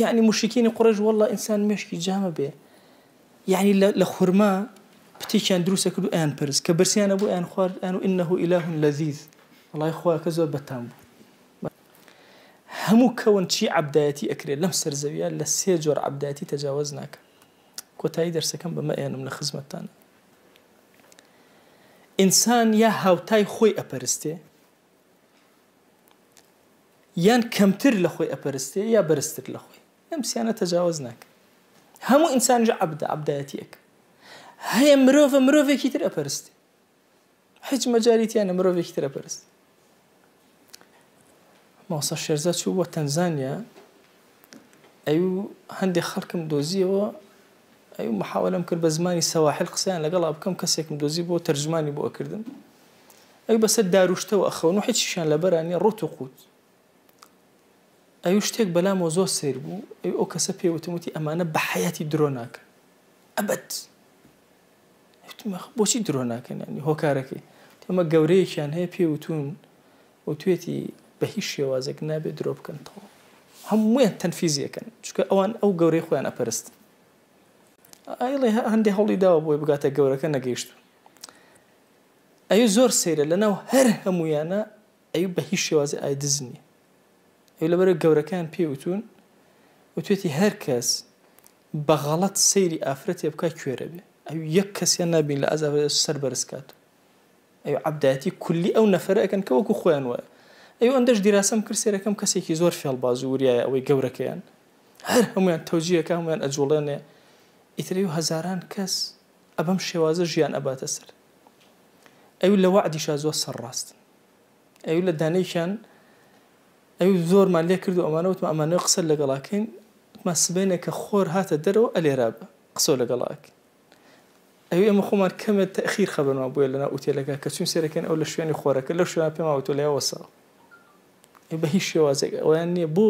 یەعنی موشریکینی قوڕەیش وەڵڵا ئینسان مێشکی جامە بێ یەعنی لە خورما پتێکیان دروست ئەکرد و ئەیان پەرست کە برسیان ئەبوو ئەیان خوارد ئەیان و انه اله لذیذ وەڵای خواکە زۆر بەتام بوو. هەموو کەون چی عەبدایەتی ئەکرێ لەم سەر زەویە لە سێ جۆر عەبدایەتی تەجاوەز ناکا کۆتایی دەرسەکەم بەمە ئێنم لە خزمەتتانا ئینسان یا هاوتای خۆی ئەپەرستێ یان کەمتر لە خۆی ئەپەرستێ یا بەرزتر لە خۆی لەم سیانە تەجاوەز ناکە هەموو ئینسانیش عەبدە عەبدایەتی ئەکا هەیە مرۆڤە مرۆڤێکی تر ئەپەرستێ هیچ مەجالی تیانە مرۆڤێکی تر ئەپەرستێ مامۆستا شێرزا چوو بۆ تەنزانیا ئەیو هەندێک خەڵکم دۆزیەوە ئەیو محاولەم کرد بە زمانی سەواحل قسەیان لەگەڵا بکەم کەسێکم دۆزی بۆ تەرجمانی بۆ ئەکردم ئەی بەسەر داروشتەوە ئەخەون و هیچیشیان لەبەرا نیە ڕوت و قوت. ئەی شتێک بەلامەوە زۆر سەیر بوو ئەی ئەو کەسە پێی وتم وتی ئەمانە بە حەیاتی درۆ ناکەن ئەبەد. وتم ئەخ بۆچی درۆ ناکەن یانی هۆکارەکەی؟ وتی ئەمە گەورەیەکیان هەیە پێی وتوون وتوێتی بە هیچ شێوازێک نابێت درۆ بکەن تەواو هەموویان تەنفیزی ئەکەن چونکە ئەوان ئەو گەورەی خۆیان ئەپەرستن. ئەیڵێ هەندێ هەوڵی داوە بۆی بگاتە گەورەکە نەگەیشتوون. ئەی زۆر سەیرە لەناو هەر هەموویانە ئەی بە هیچ شێوازێ ئای دز نیە ئەی لەبەرە گەورەکان پێی وتون وتوێتی هەر کەس بە غەڵەت سەیری ئافرەتێ بکا کوێرە بێ ئەی یەک کەسیان نابین لە ئازا سەر بەرز کات ئەی عەبدایەتی کولی ئەو نەفەرە ئەکەن کە وەکو خۆیان وایە ئەی ئەندەش دیراسەم کرد سێرەکەم کەسێکی زۆر فێڵباز و وریایە ئەوەی گەورەکەیان هەر هەمویان تەوجیەکە هەمویان ئەجوڵێنێ ئیتر ئەی هەزاران کەس ئەبەم شێوازە ژیان ئەباتە سەر. ئەوی لە وەعدیشا زۆر سەرڕاستن. ئەوی لە دانەیەکیان ئەوی زۆرمان لێ کرد و ئەمانە وتمان ئەمانەوێ قسەت لەگەڵا کەین، وتمان سبەینێ کە خۆر هاتە دەرەوە ئەلێرا بە قسەو لەگەڵا ئەکەین. ئەوی ئێمە خۆمان کەمێ تەئخیر خەبەرمان بۆیە لەناو ئوتێلەکە کە چووین سەیرەکەین ئەو لە شوێنی خۆرەکە لەو شوێنە پێمان وتوە لەوێ وەساوە. ئەی بە هیچ شێوازێک ئەوەیان نییە بۆ؟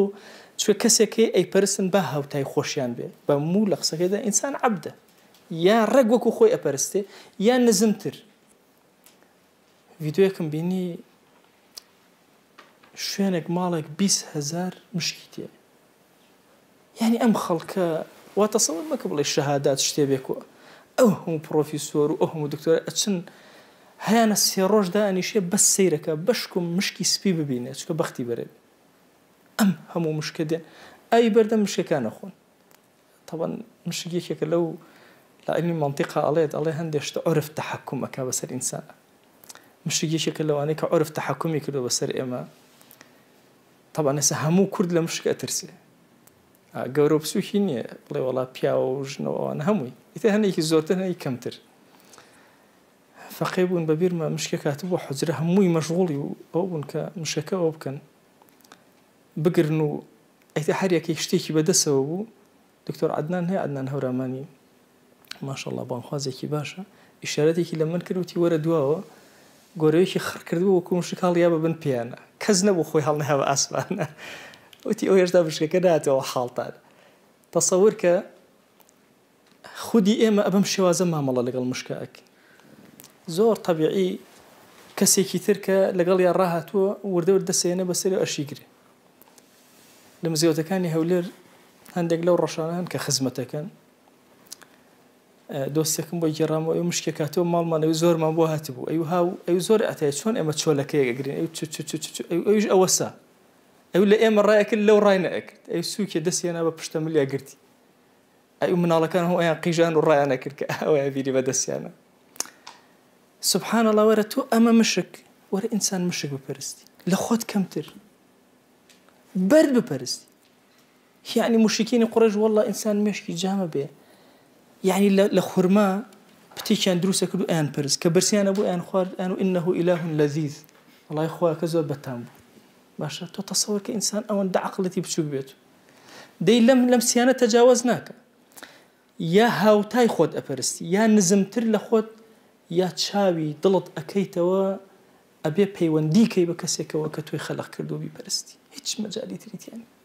چونکە کەسێک هەیە ئەیپەرستن با هاوتای خۆشیان بێ بە موو لە قسەکەیدا ئینسان عەبدە. یا ڕێک وەکو خۆی ئەپەرستێ یا نزمتر. ڤیدیۆیەکم بینی شوێنێک ماڵێک 20 هەزار مشکی تێ یعنی ئەم خەڵکە وا تەسەور مەکە بڵێ شەهادات شتێ بێکوە ئەو هەموو پرۆفیسۆر و ئەو هەموو دکتۆر ئەچن هەیانە سێ ڕۆژ دانیشێ بەس سەیرەکە بەشکم مشکی سپی ببینێ چونکە بەختی بەرێ ئەم هەموو مشکە دێن ئاوی بەردەم مشکەکان ئەخۆن تەبعەن مشک یەکێکە لەو لە عیلمی مەنتیقا ئەڵێت ئەڵێ هەندێ شت عورف تەحەکوم ئەکا بەسەر ئینسانا مشک یەکێکە لەوانەی کە عورف تەحەکومی کردوە بەسەر ئێمە تەبعەن ئێستا هەموو کورد لە مشک ئەترسێ گەورە و بچووکی نییە بڵێ وەڵا پیاوە و ژنە و ئەوانە هەمووی ئیتر هەندێکی زۆرتر هەندێکی کەمتر فەقێ بوون بە بیرمە مشکێک هاتبوو حوجرە هەمووی مەشغوڵی و ئەو بوون کە مشکەکە ئەوە بکەن بگرن و ئیتر هەر یەکەی شتێکی بە دەسەوە بوو، دکتۆر عەدنان هەیە عەدنان هەورامانی ماشاءاللە بانگخوازێکی باشە، ئیشارەتێکی لە من کرد وتی وەرە دواوە، گۆرەویەکی خڕ کردبوو وەکوو مشک هەڵیا بە بن پێیانا، کەس نەبوو خۆی هەڵنەیا بە ئاسمانا، وتی ئەو هێشتا مشکەکە نەهاتەوە حاڵتان. تەسەور کە خودی ئێمە بەم شێوازە مامەڵە لەگەڵ مشکا ئەکەین. زۆر تەبیعی کەسێکی تر کە لەگەڵیا ڕاهاتووە وردە ورد دەسێنێ بەسەری و ئەشیگرێ. لە مزگەوتەکانی هەولێر هەندێک لەو ڕەشانە هەن کە خزمەتەکەن. دۆستێکم بۆی گێڕامەوە ئەو مشکێک هاتەوە ماڵمان ئەوی زۆرمان بۆ هاتبوو ئەو هاو ئەو زۆر ئەتای چۆن ئێمە چۆلەکەیەک ئەگرین ئەو چ چ چ چ ئەویش ئەوەسا ئەو لە ئێمە ڕایەکرد لەو ڕای نەئەکرد ئەو سووکێ دەستیان بە پشتە ملیا گرتی ئەی مناڵەکان هەموو ئەیان قیژان و ڕایان ئەکرد کە ئەوەیان بیری بە دەستیانە. سبحان اللە وەرە تۆ ئەمە مشک وەرە ئینسان مشک بپەرستی لە خۆت کەمتر بەرد بپەرستی یعنی مشکینی قڕێژ واللە ئینسان مێشکی جامە بێ یعنی لە خورما پتێکیان دروستە کرد و ئەیان پەرست کە برسیانە بوو ئەیان خوارد ئەیان و انه اله لذیذ وەڵای خواکە زۆر بەتام بوو باشە تۆ تەسەوەر کە ئینسان ئەوەندە عەقڵەتی بچووک بێت دەی لەم لەم سیانە تەجاوەز ناکە یا هاوتای خۆت ئەپەرستی یا نزمتر لە خۆت یا چاوی دڵت ئەکەیتەوە ئەبێ پەیوەندی کەی بە کەسێکەوە کە تۆی خەلق کردووە بیپەرستی هیچ مەجالی تری تیا نیە.